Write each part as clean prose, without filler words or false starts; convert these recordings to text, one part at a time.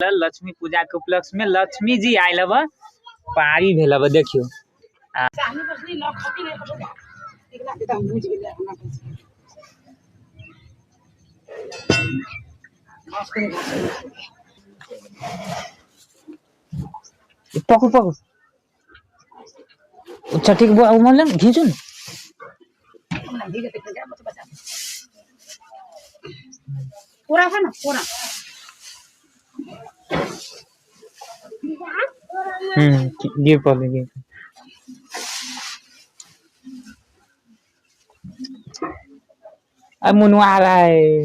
लक्ष्मी पूजा के उपलक्ष्य में लक्ष्मी जी आयल हब, पारी भेल हब, देखियो। पकड़ पकड़। अच्छा ठीक बा, उ मतलब घींचू ने। पूरा है ना पूरा। गिर पड़ले, गिर। अब मुनुआ आ रहा है।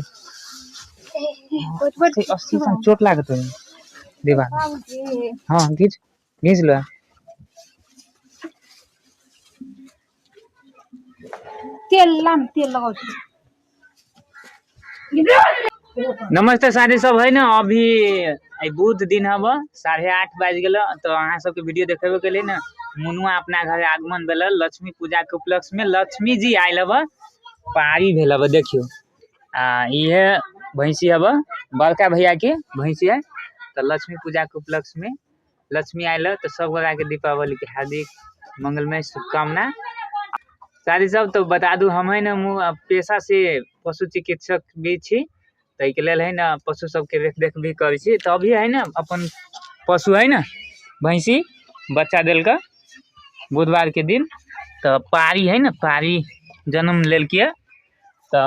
80 सन चोट लागत है दीवार। हाँ घींच घींच लो। तेल लाम तेल लगाओ। नमस्ते साथी सब है ना, अभी आई बुध दिन हब, 8:30 बाज गेल। तो अहाँ सबके वीडियो देखेबे के लिए ना मुनुआ अपना घर आगमन भेल लक्ष्मी पूजा के उपलक्ष्य में। लक्ष्मी जी आयल हब, पारी भेल हब, देखियो। आ इहे भैंसी हब, बड़का भैया के भैंसी है। तो लक्ष्मी पूजा के उपलक्ष्य में लक्ष्मी आयल, तो सब गोरा के दीपावली के हार्दिक मंगलमय शुभकामना। साथी सब तो बता दू हम है ना पेशा से पशु चिकित्सक भी छी, ताहि के लेल है ना पशु सबके देख देख भी करै छी। तो अभी है ना अपन पशु है ना भैंसी बच्चा देलक बुधवार के दिन, तो पारी है ना पारी जन्म लेलकै। तो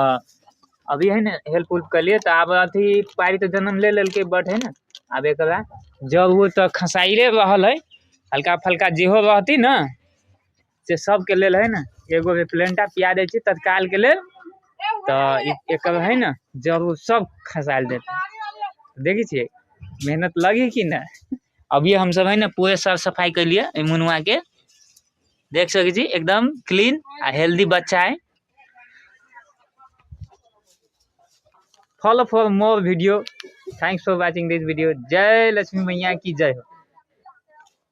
अभी है ना हेल्प उल्प करिए। तो आब अथी पारी तो जन्म ले लेलकै, बट है ना आब एकरा जब वो तो खसाइले रहल है, हल्का फल्का जेहो रहती ना से सबके लेल है ना एगो रिप्लेंटा पिया दै छी तत्काल के लेल। तो एकर है ना जब वो सब खसाल देते। देखै छियै मेहनत लगी कि ना। अभी हम सब है ना पूरे साफ सफाई के लिए मुनुआ के देख सकै छी, एकदम क्लीन आ हेल्दी बच्चा है। Follow for more video. Thanks for watching this video. जय लक्ष्मी मैया की जय हो।